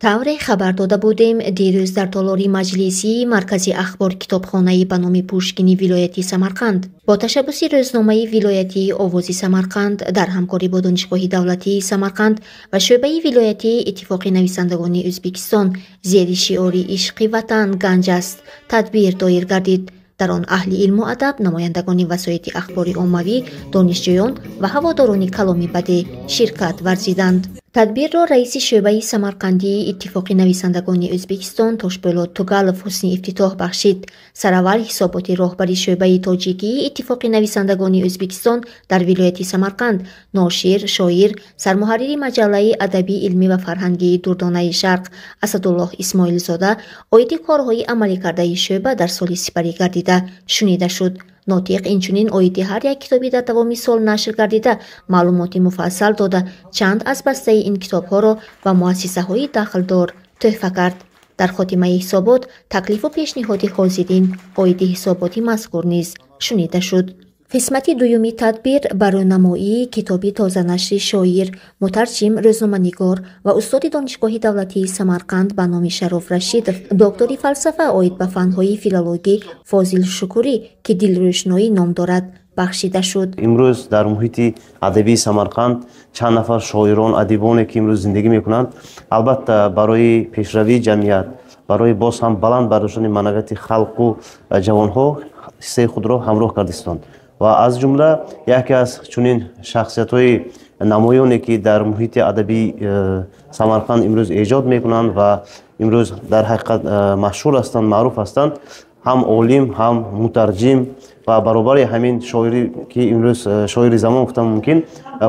Тавре хабар дода будем, дирӯз дар толори маҷлисии Маркази ахбор китобхонаи ба номи Пушкини вилояти Самарқанд бо ташаббуси рӯзномаи вилоятии «Овози Самарқанд» дар ҳамкорӣ бо Донишгоҳи давлатии Самарқанд ва шӯъбаи вилоятии Иттифоқи нависандагони Ӯзбекистон зери шиори «Ишқи ватан ганҷ аст» тадбир доир гардид. Дар он аҳли илму адаб, намояндагони васоити ахбори оммавӣ, донишҷӯён ва ҳаводорони каломи бадеъ ширкат варзиданд. Тадбирро раиси шӯъбаи самарқандии Иттифоқи нависандагони Ӯзбекистон Тошболот Тугалов ҳусни ифтитоҳ бахшид. Сараввал ҳисоботи роҳбари шӯъбаи тоҷикии Иттифоқи нависандагони Ӯзбекистон дар вилояти Самарқанд, ношир, шоир, сармуҳаррири маҷаллаи адабӣ, илмӣ ва фарҳангии «Дурдонаи Шарқ» Асадуллоҳ Исмоилзода оиди корҳои амаликардаи шӯъба дар соли сипарӣ гардида шунида шуд. Нотиқ инчунин оиди ҳар як китоби дар давоми сол нашр гардида маълумоти муфассал дода, чанд аз бастаи ин китобҳоро ба муассисаҳои дахлдор тӯҳфа кард. Дар хотимаи ҳисобот таклифу пешниҳоди ҳозирин оиди ҳисоботи мазкур низ шунида шуд. Қисмати дуюми тадбир ба рӯнамоии китоби тозанашри шоир, мутарҷим, рӯзноманигор ва устоди Донишгоҳи давлатии Самарқанд ба номи Шароф Рашидов, доктори фалсафа оид ба фанҳои филологӣ Фозил Шукурӣ, ки «Дилрӯшноӣ» ном дорад, бахшида шуд. Имрӯз дар муҳити адабии Самарқанд чанд нафар шоирон, адибоне, ки имрӯз зиндагӣ мекунанд, албатта, барои пешравии ҷамъият, барои боз ҳам баланд бардоштани маънавияти халқу ҷавонҳо ҳиссаи худро ҳамроҳ кардистанд. Ва аз ҷумла яке аз чунин шахсиятҳои намоёне, ки дар муҳити адабии Самарқанд имрӯз эҷод мекунанд ва имрӯз дар ҳақиқат машҳур ҳастанд, маъруф ҳастанд, ҳам олим, ҳам мутарҷим ва баробари ҳамин шоире, ки имрӯз шоири замон гуфтан мумкин,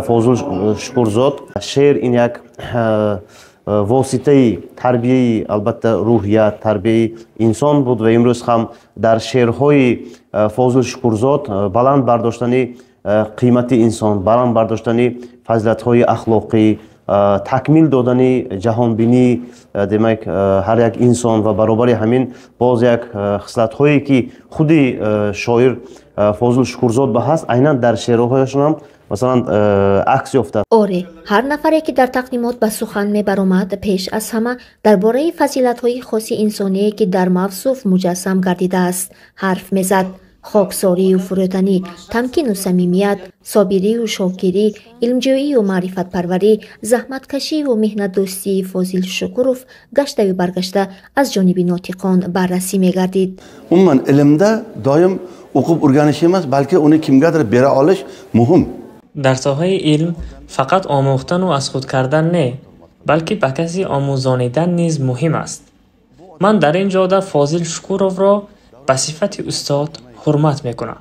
Фозил Шукурзод. Шеър ин як воситаи тарбияи, албатта, рӯҳият, тарбияи инсон буд ва имрӯз ҳам дар шеърҳои Фозил Шукурзод баланд бардоштани қимати инсон, баланд бардоштани фазилатҳои ахлоқӣ, такмил додани ҷаҳонбинӣ, демак, ҳар як инсон ва баробари ҳамин боз як хислатҳое, ки худи шоир Фозил Шукурзод ба ҳаст, айнан дар шеърҳояшон ҳам, масалан, акс ёфтааст. Оре, ҳар нафаре, ки дар тақдимот ба сухан мебаромад, пеш аз ҳама дар бораи фазилатҳои хоси инсоние, ки дар мавсуф муҷассам гардидааст, ҳарф мезад. Хоксорию фурӯтанӣ, тамкину самимият, собирию шокирӣ, илмҷӯию маърифатпарварӣ, заҳматкашию меҳнатдӯстии Фозил Шукуров гаштаю баргашта аз ҷониби нотиқон баррасӣ мегардид. Umuman, ilmda doim o'qib o'rganish emas, balki uni kimgadir bera olish muhim. Дар соҳаи илм фақат омӯхтану аз худ кардан не, балки ба касе омӯзонидан низ муҳим аст. Ман дар ин ҷода Фозил Шукуровро ба сифати устод ҳурмат мекунам,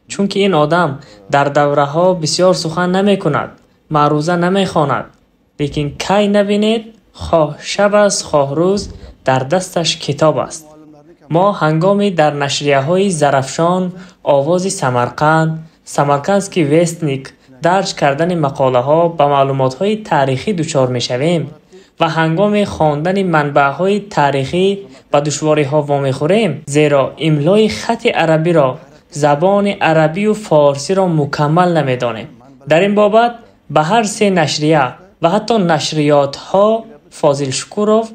чунки ин одам дар давраҳо бисёр сухан намекунад, маъруза намехонад, лекин кай набинед, хоҳ шаб аст, хоҳ рӯз, дар дасташ китоб аст. Мо ҳангоми дар нашрияҳои «Зарафшон», «Овози Самарқанд», «Самаркандский вестник» дарҷ кардани мақолаҳо ба маълумотҳои таърихӣ дучор мешавем ва ҳангоми хондани манбаъҳои таърихӣ ба душвориҳо вомехӯрем, зеро имлои хати арабиро, забони арабию форсиро мукаммал намедонем. Дар ин бобат ба ҳар се нашрия ва ҳатто нашриётҳо Фозил Шукуров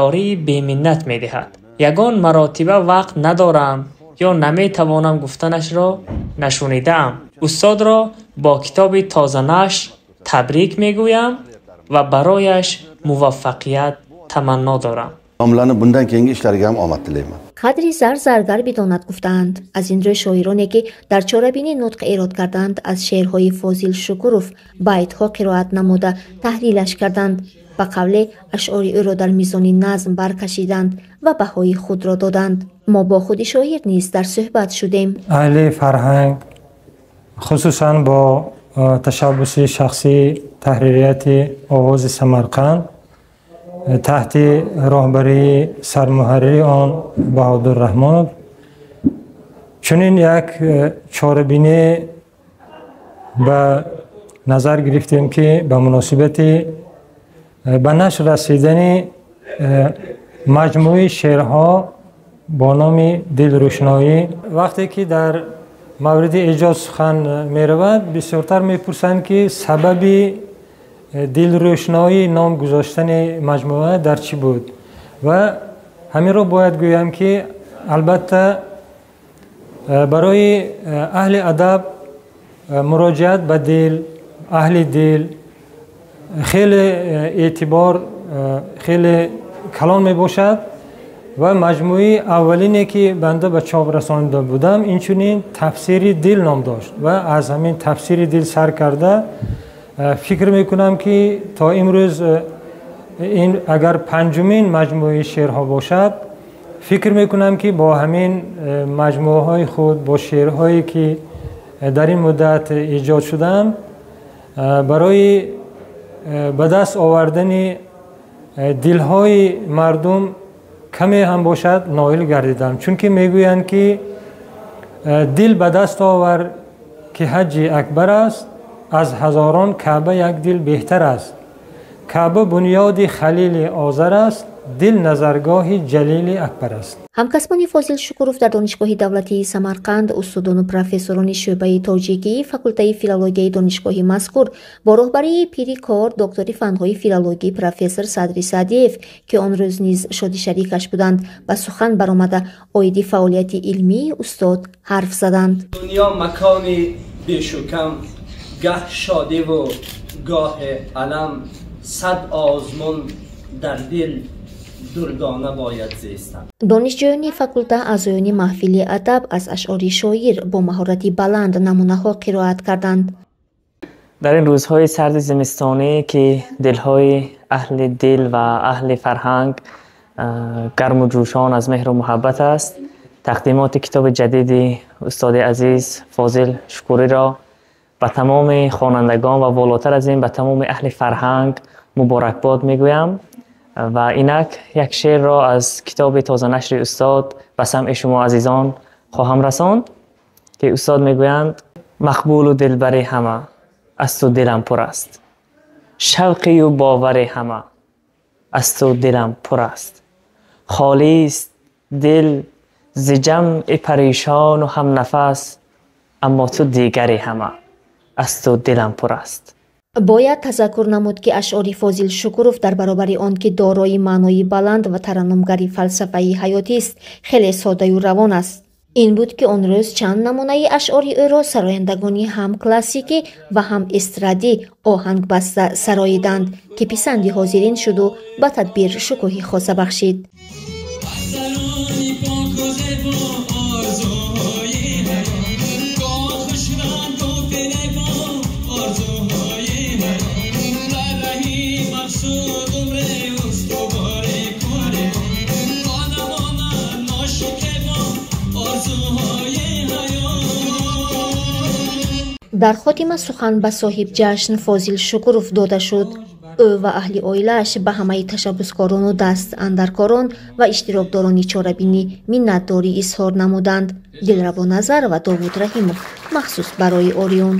ёрии беминнат медиҳад. Ягон маротиба вақт надорам ё наметавонам гуфтанашро нашунидаам. Устодро бо китоби тозанашр табрик мегӯям ва барояш муваффақият таманно дорам. Domlani bundan keyingi ishlariga ham omad tilayman. Қадри зар заргар бидонад, гуфтаанд. Аз ин рӯ шоироне, ки дар чорабинӣ нутқ эрод карданд, аз шеърҳои Фозил Шукуров байтҳо қироат намуда, таҳлилаш карданд, ба қавле, ашъори ӯро дар мизони назм баркашиданд ва баҳои худро доданд. Мо бо худи шоир низ дар суҳбат шудем. Аҳли фарҳанг, хусусан бо ташаббуси шахсии таҳририяти «Овози Самарқанд» таҳти роҳбарии сармуҳаррири он Баҳодур Раҳмонов чунин як чорабинӣ ба назар гирифтем, ки ба муносибати ба нашр расидани маҷмӯи шеърҳо бо номи «Дилрӯшноӣ». Вақте ки дар мавриди эҷод сухан меравад, бисёртар мепурсанд, ки сабаби Дилрӯшноӣ ном гузоштани маҷмӯа дар чӣ буд? Ва ҳаминро бояд гӯям, ки албатта барои аҳли адаб муроҷиат ба дил, аҳли дил хеле эътибор, хеле калон мебошад ва маҷмӯи аввалине, ки банда ба чоп расонида будам, инчунин Тафсири дил ном дошт ва аз ҳамин Тафсири дил сар карда фикр мекунам, ки то имрӯз ин агар панҷумин маҷмӯи шеърҳо бошад, фикр мекунам, ки бо ҳамин маҷмӯаҳои худ, бо шеърҳое, ки дар ин муддат эҷод шуданд, барои ба даст овардани дилҳои мардум каме ҳам бошад ноил гардидам. Чунки мегӯянд, ки дил ба даст овар, ки ҳаҷҷи акбар аст, аз ҳазорон Каъба як дил беҳтар аст. Каъба бунёди Халили Озар аст, дил назаргоҳи Ҷалили Акбар аст. Ҳамкасбони Фозил Шукуров дар Донишгоҳи давлатии Самарқанд, устодону профессорони шӯъбаи тоҷикии факултаи филологияи донишгоҳи мазкур бо роҳбарии пири кор, доктори фанҳои филологӣ, профессор Садри Саъдиев, ки он рӯз низ шодишарикаш буданд, ба сухан баромада, оиди фаъолияти илмии устод ҳарф заданд. Дунё макони бешукам, гаҳ шодиву гоҳ алам, сад озмун дар дил дурдона бояд зистан. Донишҷӯёни факулта, аъзоёни маҳфили адаб аз ашъори шоир бо маҳорати баланд намунаҳо қироат карданд. Дар ин рӯзҳои сарди зимистонӣ, ки дилҳои аҳли дил ва аҳли фарҳанг гарму ҷӯшон аз меҳру муҳаббат аст, тақдимоти китоби ҷадиди устоди азиз Фозил Шукуриро ба тамоми хонандагон ва волотар аз ин ба тамоми аҳли фарҳанг муборакбод мегӯям ва инак як шеърро аз китоби тозанашри устод ба самъи шумо азизон хоҳам расонд, ки устод мегӯянд: мақбулу дилбари ҳама, аз ту дилам пур аст, шавқию бовари ҳама, аз ту дилам пур аст, холист дил зи ҷамъи паришону ҳамнафас, аммо ту дигари ҳама, аз ту дилам пур аст. Бояд тазаккур намуд, ки ашъори Фозил Шукуров дар баробари он ки дорои маънои баланд ва тараннумгари фалсафаи ҳаётист, хеле соддаю равон аст. Ин буд, ки он рӯз чанд намунаи ашъори ӯро сарояндагони ҳам классикӣ ва ҳам эстрадӣ оҳангбаста сароиданд, ки писанди ҳозирин шуду ба тадбир шукӯҳи хоса бахшид. Дар хотима сухан ба соҳибҷашн Фозил Шукуров дода шуд. Ӯ ва аҳли оилааш ба ҳамаи ташаббускорону дастандаркорон ва иштирокдорони чорабинӣ миннатдорӣ изҳор намуданд. Дилрабо Назар ва Довуд Раҳимов, махсус барои Ориён.